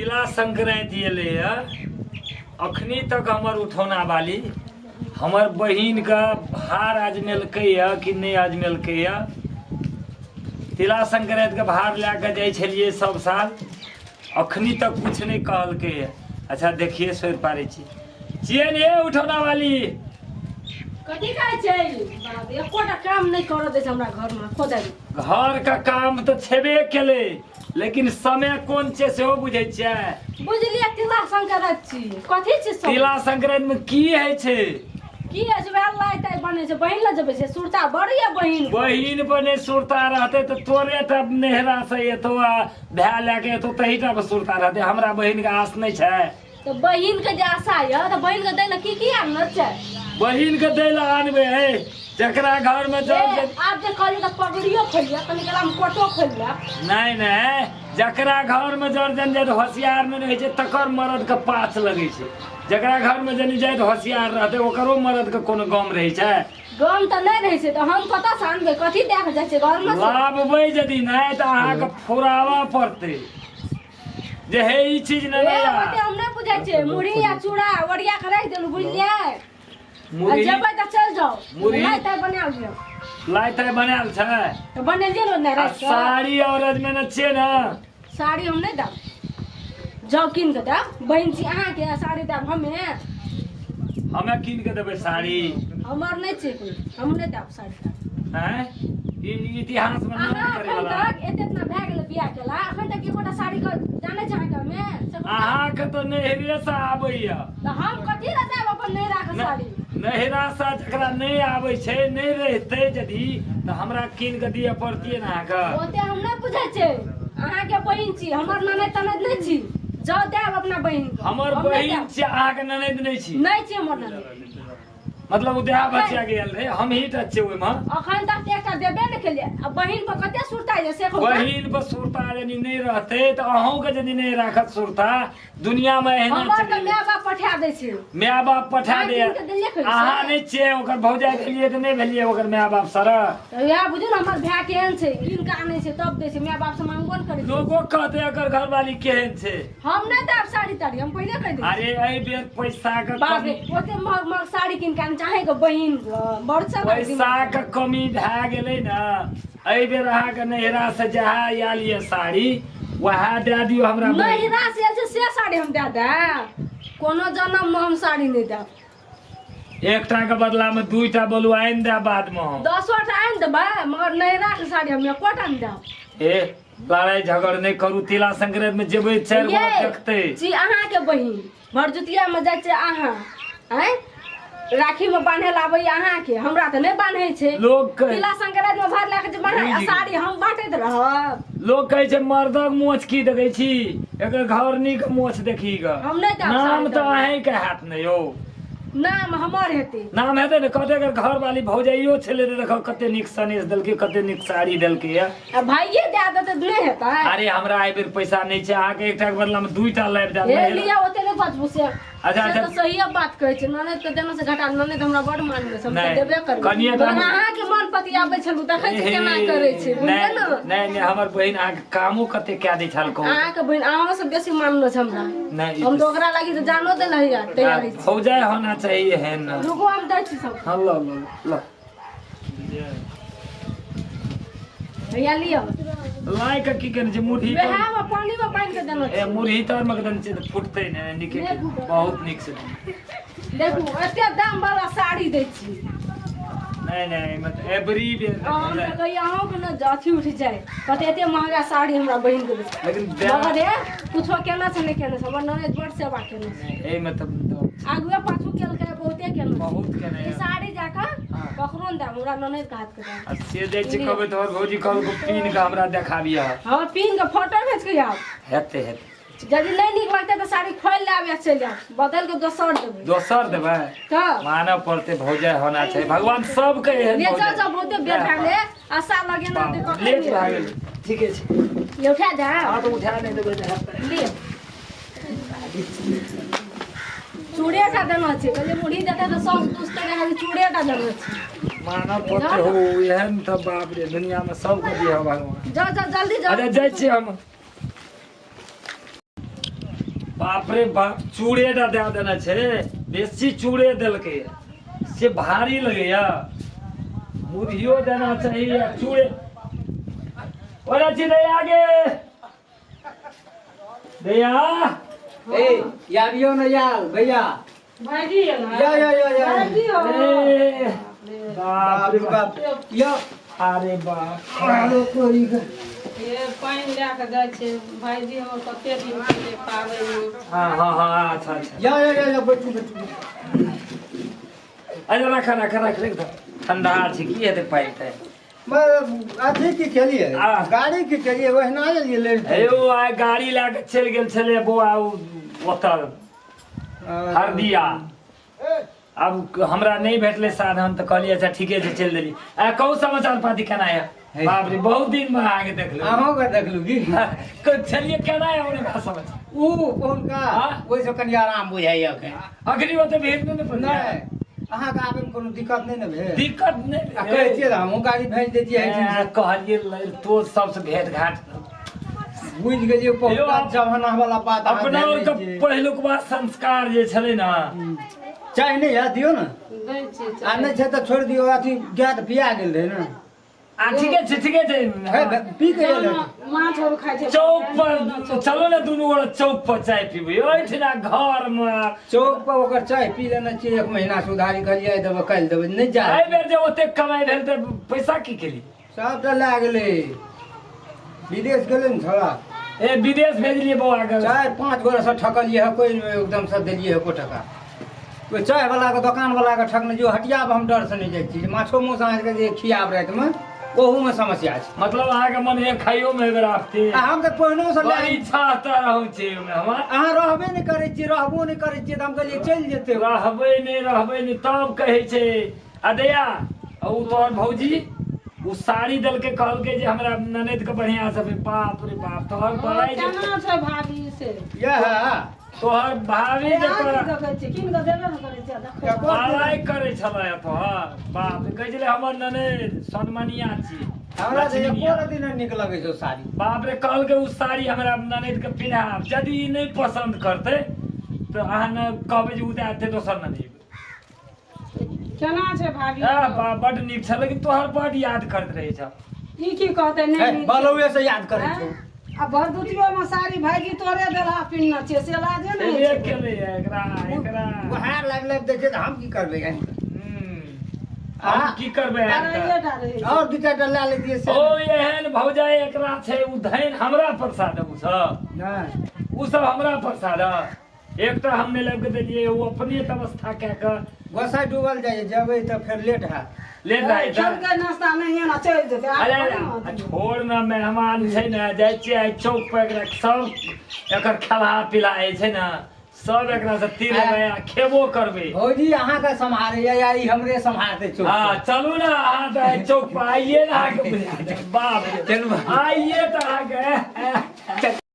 तिला संक्रांति एलैए, अखनी तक हमर उठौना वाली हमर बहिनके भार अजमेलकैए कि नहि अजमेलकैए। तिला संक्रांतिके भार लए कऽ जाइ छलियै सब साल, अखनी तक कुछ नहि कहलकैए। अच्छा देखिए सोरि पारै छी छियै ने उठौना वाली। कथी कहै छै बाप, एकोटा काम नहि करऽ दै छै हमरा घरमे खोदै। घर के काम तऽ छेबे केलै, लेकिन समय कोन छै सेहो बुझै छियै। बुझलियै, तिला संक्रांति छी, कथी छी सब? तिला संक्रांति में की होइ छै? की होइ छै? वएह लाइ ताइ बनै छै, बहिन लग जबै छै, सुरता बड़ यऽ बहिन। बहिन पर नहि सुरता रहतै तऽ तोरे तऽ नैहरा से एतौ आ भाय लए के एतौ तही टा पर सुरता रहतै, हमरा बहिन के आस नहि छै? तऽ बहिन के जे आशा यऽ तऽ बहिन के दै लए की की आनल छै? बहिन के दै लए आनबै है जकरा घर में ए, आब जे कहलियै तऽ पगड़ियो खोलियै, कनि गला में कोटो खोलि लेब। नहीं नहीं, जकरा घर में जर जन जाइत होशियार में रहै छै तकर मरद के पाछ लगै छै। जकरा घर में जनी जाइत होशियार रहतै ओकरो मरद के कोनो गम रहै छै? गम तऽ नहि रहै छै, तऽ हम कतऽ से आनबै? कथी दए कऽ जाइ छै घर में से? लाबबै यदि नहि तऽ अहाँके फुराबऽ पड़तै जे हे ई चीज नहि ए, या। ओते हम नहि बुझै छियै, मुरही आ चूड़ा ओरिया कऽ राखि देलहुँ, बुझलियै? आ मुरही जेबै तऽ चलि जाउ। मुरही? लाइ ताइ बनायल छै। लाइ ताइ बनायल छै? तऽ बनेलियै ने आ राति कऽ। साड़ी और अजमेने छियै ने? साड़ी हम नहि देब, जाउ कीन कऽ देब। बहिन छी अहाँके आ साड़ी देब हमे? हमे कीन के देबै साड़ी। हमर नहि छै कोइ, हम नहि देब साड़ी। आँय, ई इतिहास में नाम अहाँ करे एखन वाला तक एते इतना भए गेलै बियाह केला, एखन तक एकोटा साड़ी के जानै छै अहाँके हमे से कोन- अहाँके तऽ नैहरे से आबैया। तऽ हम कथी लए देब अपन नैहरा के साड़ी? नैहरा से जकरा नहि आबै छै, नहि रहितै यदि तऽ हमरा कीन के दिअ पड़तियै ने अहाँके। ओते हम नहि बुझै छै, अहाँके बहिन छी, हमर ननैद तनैद नहि छी। जाउ देब अपना बहिन के। हमर हम नहि बहिन देब। छी, अहाँके ननैद नहि छी? नहि छी हमर ननैद। मतलब ओ देहा बचिया गेल रहे, हम ही टा छियै ओहिमे। अखन तक तऽ एकटा देबे नहि केलियै आ बहिन पर कते सुरता ये से कहू तऽ। बहिन पर सुरता यदि नहि रहतै तऽ अहूँके यदि नहि राखत सुरता दुनिया में एहना हमर तऽ चलि माय बाप पठा दै छै। माय बाप पठा अहाँ दे कीन के देलियै कहियो से? अहाँ नहि छियै ओकर भौजाई भेलियै तऽ नहि भेलियै ओकर माय बाप सर? तऽ वएह बुझू ने, हमर भाय केहन छै, कीन कऽ आनै छै तब दै छै, माय बाप से मांगबो ने करै छै। लोगो कहतै एकर घरवाली केहन छै। हम नहि देब साड़ी ताड़ी, हम पहिले कहि दै छी। अरे एहि बेर पैसा के बाप रे, कमी, ओते महग महग साड़ी कीन कऽ आनै छै अहाँके बहिन के, बड़ सब पैसा के कमी भए गेलै ने। एहि बेर अहाँके नैहरा से जएह आयल ये साड़ी वएह दए दियौ हमरा बहिन। नैहरा से आयल छै से साड़ी हम दए देब? कोनो जनम मे हम साड़ी नहि देब। एकटा के बदला में दुईटा बोलू आनि देब बाद में हम। दसो टा आनि देबै, मगर नैहरा के साड़ी हम एकोटा नहि देब। ए लड़ाई झगड़ नहि करू, तिला संक्रांति में जेबै चारि ये, गोटा देखतै। जी अहाँके बहिन भरदुतिया में जाइ छै अहाँ, आँय राखी में बान्हे ला आबैया अहाँके, हमरा तऽ नहि बान्है छै। लोक कहै- तिला संक्रांति में भर लए के जे बान्है, बुझि गेल। साड़ी हम बाँटैत रहब। लोक कहै छै मर्दक मोछ की देखै छी, एकर घरनी के मोछ देखी ग। हम नहि देब नाम साड़ी तऽ देब। अहींके हैत ने यौ? नाम हमर हेतै। नाम हेतै ने, कहतै एकर घरवाली भौजाइयो छलै तऽ देखो कते नीक सनेस देलकै, कते नीक साड़ी देलकै ये। आ भाइये दए देतै तऽ नहि हेतै? अरे हमरा एहि बेर पैसा नहि छै, अहाँके एकटा के बदला में दुईटा लाबि देब। हे नहि लिअ, ओते नहि बचबू से। अच्छा, से अच्छा। तऽ सहिए बात कहै छै, ननैद के देना से घटा, ननैद हमरा बड़ मानबै छै, हम तऽ नहि, देबे करबै। कनिये तऽ मगर अहाँके मन पतियाबै छलहुँ, देखै छी केना करै छै, बुझलियै ने? नहि नहि, हमर बहिन अहाँके कामो कते कए दै छल कहू। अहाँके बहिन अहाँ से बेसी मानलो छै हमरा। नहि, ई हम तऽ तऽ ओकरा लागी तऽ जानो देल हैया तैयारी छी। भौजाइ होना चाहिए है न। रुकू, हम दै छी सब। हाँ, ल ल ल। भैया लिअ। लाइ के की केने छै मुरही तर? वएह मे पानी मे बान्हि के देने ए छी। मुरही तर मे के देने छै तऽ फुटतै ने नीके। नहि फुटत। बहुत नीक से। देखू, एते दाम वाला साड़ी दै छी। नहि नहि, एहिमे तऽ एवरी बेर हम तऽ कहियै अहूँके ने अथी उठि जाय, कहते एते महगा साड़ी हमरा बहिन के दै छै। लेकिन मगर हे कुछो केना छै नहि केने छै, हमर ननैद बड़ सेवा केने छै। एहिमे तऽ आगुए पाछू केलकै, बहुते केने छै। बहुत केने। ई साड़ी जाकऽ हाँ। ककरो नहि देब, हमरा ननैद के हाथ के देब। आ से जाइ छी कहबै तोहर भौजी कहलको पीन के हमरा देखाबिह। हँ, पीन के फोटो भेज के आब। हेतै हेतै। यदि नहि नीक लगतै तऽ साड़ी खोलि लायब या चलि आयब, बदलि के दोसर देबै। दोसर देबै? तऽ मानऽ पड़तै, भौजाइ होना चाही, भगवान सबके एहन ले जाउ। भौजाइ। जाउ, बहुते बेर भए गेलै, आशा लगेना देखो। लेट भए गेल, ठीके छै। ले उठा दे। हँ तऽ उठा नहि देबै तऽ हेतै? ले चूड़े टा देना छै, कहलियै मुरही देतै तऽ सब दुसतै रहै, चूड़े टा देना छै। मानऽ पड़तै हो, एहन तऽ बाप रे दुनियामे सबके दिअ भगवान। जाउ जाउ, जल्दी जाउ। अच्छा, जाइ छी हम। बाप रे बाप, चूड़े टा दए देने छै, बेसी चूड़े देलकै से भारी लगैया। मुरहियो देना चाही आ चूड़े। ओरे छी दैया गे, दैया। ए याबियो न याल भैया। भाईजी एल। या या या या। भाईजी हो। ए, बाप रे बाप, या। अरे बाप, अरे तोरी के। ये पानि लए कऽ जाइ छै भाईजी, हमर कते दिन भेलै पाबनिमे। हाँ हाँ हाँ, अच्छा अच्छा। या या या या, बैठू बैठू। अरे रख रख रख रख, ठंडा छै, की हेतै पानि तानि। अथी की केलियै? आ। गाड़ी की केलियै? ओहिना एलियै लेट। हे यौ, आइ गाड़ी लए कऽ चलि गेल छलै बौआ ओ ओतऽ हरदिया। आब हमरा नहि भेटलै साधन तऽ कहलियै अच्छा ठीके छै, चलि देलियै। आ कहू समाचार पाती केना यऽ? हे। बाप रे, बहुत दिन मे अहाँके देखलहुँ। अहूँके देखलू की? छलियै केना यऽ ओने समाचार? ऊ हुनका हाँ? ओहिसँ कनि आराम बुझाइए एखन। अखनी ओते भेट नहि ने पड़लै? नहि, अहाँके आबैमे कोनो दिक्कत नहि ने भेल? दिक्कत नहि। आ कहै छियै तऽ हमहूँ गाड़ी भेज दैतियै एहिठाम से। कहलियै लड़ितो सबसँ भेट घाट। बुझि गेलियै, पहिलुका यौ, जमाना वाला बात अहाँ अपना जानै ओहिके छियै। पहिलुकवा संस्कार जे छलै ने। चाय नहि है, दियौ ने। दै छियै। आ नहि छै तऽ छोड़ि दियौ। अथी गाय तऽ पिया गेल रहै ने। आ ठीके छै, ठीके छै। हे, पी के गेल हेतै। माछ आर खाइ छै। चौक पर चलो ने, दुनू गोरा चौक पर चाय पीबै ओहिठिना घरमे। चौक पर ओकर चाय पी लेने छियै एक महीना से उधारी। कहलियै आइ देबै, काल्हि देबै, नहि जाय। एहि बेर जे ओतेक कमाइ भेल तऽ पैसा की केली? सबटा लए गेलै, विदेश गेलै ने छोड़ा। ए, विदेश भेजलियै बौआ के? चारि पाँच गोरा से ठकलियै है, कोइ एकदम से देलियै है एको टका। कोइ चाय वाला के, दोकान वाला के ठकने जो हटिया पर हम डर से नहि जाइ छी। माछो मांस अहाँके जे खियाब रातिमे, ओहूमे समस्या छै। मतलब अहाँके मन है खाइयो मे एहि आफती। आ हम तऽ पहिनो से लए बड़ी छाता रहू छै ओहिमे हमरा। अहाँ रहबे नहि करै छियै, रहबो नहि करै छियै तऽ हम कहलियै चलि जेतै। रहबै नहि, रहबै नहि तब कहै छै। आ दया, ओ तोहर भौजी ओ साड़ी देलकै, कहलकै जे हमरा ननैद के बढ़िया से। बाप रे बाप, तोहर बड़ाई जे केना छै भाभी से? इएह तोहर भाभी जे अहाँ की तोरा देखै छियै? कीन कऽ देबे ने करै छियै, देखै। बड़ाई करै छलै तोहर। बाप रे, कहै छलै हमर ननैद सोनमनिया छी। हमरा तऽ लक्ष्मीनिया। एको रति नहि नीक लगै छै ओ साड़ी। बाप रे, कहलकै ओ साड़ी हमरा ननैद के पिन्हाब, यदि ई नहि पसन्द करतै तऽ अहाँ ने कहबै जे ओ दए देतै दोसर ननैद। केना छै भाभी? आ, बा बड नीक छै, लेकिन तोहर बड याद करैत रहै छ। ई की कहतै? हे, नहि नीक छै। बलौए से याद करै छौ। आ भरदुतियो मे साड़ी भाईजी तोरे देलहा पिन्हने छियै, से लाजे नहि एबे होइ छै। केलै एकरा एकरा उहार लाबि लाबि दै छै तऽ हम की करबै आनि कऽ? हम की करबै आनि कऽ? बड़ाइए टा रहै छै। आओर दू चारि टा लए लेतियै से। ओ एहन भौजाई एकरा छै, ओ धैन हमरा प्रसाद ओ सब। नहि। ओ सब हमरा प्रसाद। एकटा हम नहि लाबि कऽ देलियै, ओ अपने व्यवस्था कए कऽ। गोसाइ डूबल जाइ, जेबै तऽ फेर लेट हैत। लेट रहै छै। खेलकै नाश्ता नहि ने, चलि जेतै। अरे अरे, छोड़ ने, मेहमान छै ने। जाइ छियै आइ चौक पर, एकरा सब एकर खेला पिला होइ छै ने, सब एकरा से तिल लेबै आ खेबो करबै। भौजी अहाँके सम्हारैया या ई हमरे सम्हारतै चौक हाँ पर? चलू ने, अहाँ तऽ आइ चौक पर आइए ने अहाँके बुझा देब। बाप रे, चलू। आइए तऽ अहाँके।